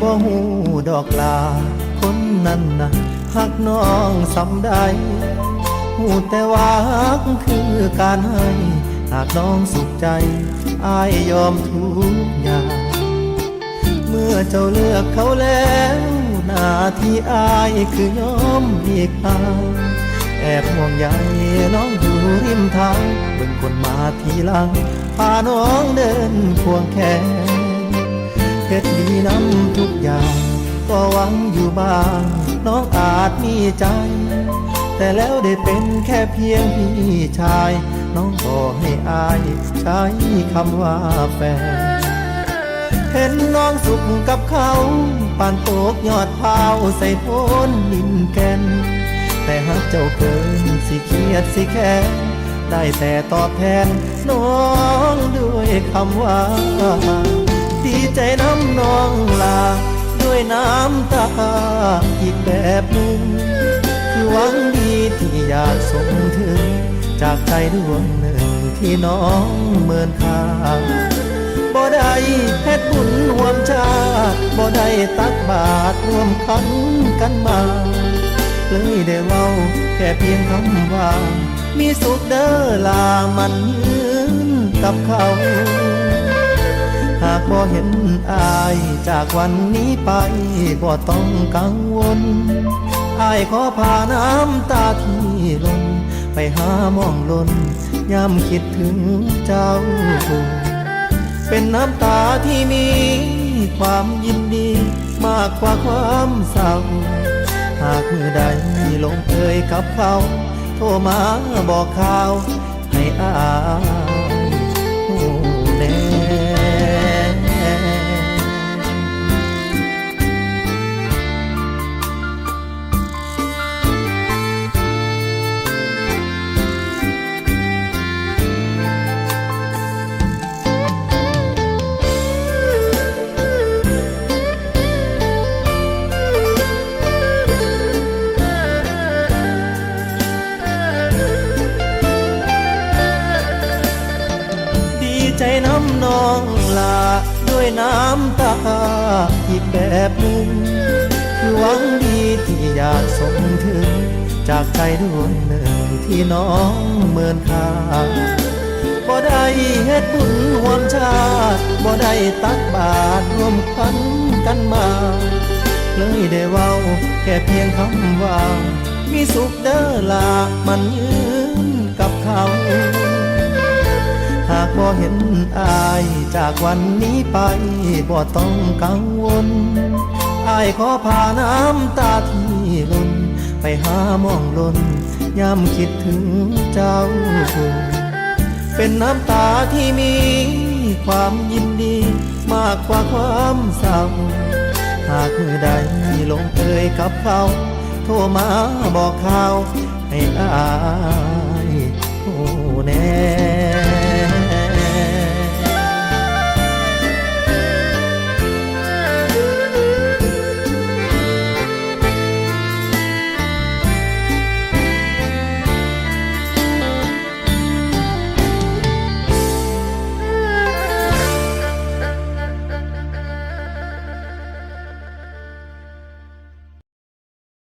ບໍ່ຮູ້ດອກຫຼ້າ ຄົນນັ້ນນະຮັກນ້ອງສ່ຳໃດ ຮູ້ແຕ່ວ່າຮັກຄືການໃຫ້ ຫາກນ້ອງສຸກໃຈ ອ້າຍຍອມທຸກຢ່າງ ເມື່ອເຈົ້າເລືອກເຂົາແລ້ວ ໜ້າທີ່ອ້າຍຄືຍອມຫຼີກຫ່າງ ແອບຫ່ວງໃຍນ້ອງຢູ່ລິມທາງ ເບິ່ງຄົນມາທີຫຼັງ ພານ້ອງເດີນຄວງແຂນ ເຮັດດີນຳທຸກຢ່າງ ກໍຫວັງຢູ່ບ້າງ ນ້ອງອາດມີໃຈ ແຕ່ແລ້ວໄດ້ເປັນແຄ່ພຽງພີ່ຊາຍ ນ້ອງກໍໃຫ້ອ້າຍໃຊ້ຄຳວ່າແຟນ ເຫັນນ້ອງສຸກກັບເຂົາ ປານຕົກຍອດພ້າວໃສ່ໂພນດິນແກ່ນ ແຕ່ຫາກເຈົ້າເກີນ ຊິຄຽດຊິແຄ້ນ ໄດ້ແຕ່ຕອບແທນນ້ອງດ້ວຍຄຳວ່າ ດີໃຈນຳນ້ອງຫຼ້າ ດ້ວຍນ້ຳຕາອີກແບບໜຶ່ງ ຄືຫວັງດີທີ່ຢາກສົ່ງເຖິງ ຈາກໃຈດວງໜຶ່ງທີ່ນ້ອງເມີນຄ່າ ບໍ່ໄດ້ເຮັດບຸນຮ່ວມຊາດ ບໍ່ໄດ້ຕັກບາດຮ່ວມຂັນກັນມາ ເລີຍໄດ້ເວົ້າແຄ່ພຽງຄຳວ່າ ມີສຸກເດີຫຼ້າໝັ້ນຍືນກັບເຂົາ ຫາກບໍ່ເຫັນອ້າຍຈາກວັນນີ້ໄປ ບໍ່ຕ້ອງກັງວົນ ອ້າຍຂໍພານ້ຳຕາທີ່ຫຼົ່ນ ໄປຫາໝອງຫຼົ່ນ ຍາມຄິດເຖິງເຈົ້າ ເປັນນ້ຳຕາທີ່ມີຄວາມຍິນດີ ມາກກວ່າຄວາມເສົ້າ ຫາກມື້ໃດລົງເອີຍກັບເຂົາ ໂທມາບອກຂ່າວໃຫ້ອ້າຍຮູ້ແດ່. ດີໃຈນຳນ້ອງຫຼ້າ ດ້ວຍນ້ຳຕາອີກແບບໜຶ່ງ ຄືຫວັງດີທີ່ຢາກສົ່ງເຖິງ ຈາກໃຈດວງໜຶ່ງທີ່ນ້ອງເມີນຄ່າ ບໍ່ໄດ້ເຮັດບຸນຮ່ວມຊາດ ບໍ່ໄດ້ຕັກບາດຮ່ວມຂັນກັນມາ ເລີຍໄດ້ເວົ້າແຄ່ພຽງຄຳວ່າ ມີສຸກເດີຫຼ້າໝັ້ນຍືນກັບເຂົາ ຫາກບໍ່ເຫັນອ້າຍຈາກວັນນີ້ໄປ ບໍ່ຕ້ອງກັງວົນ ອ້າຍຂໍພານ້ຳຕາທີ່ຫຼົ່ນ ໄປຫາໝອງຫຼົ່ນ ຍາມຄິດເຖິງເຈົ້າ ເປັນນ້ຳຕາທີ່ມີຄວາມຍິນດີ ມາກກວ່າຄວາມເສົ້າ ຫາກມື້ໃດລົງເອີຍກັບເຂົາ ໂທມາບອກຂ່າວໃຫ້ອ້າຍຮູ້ແດ່.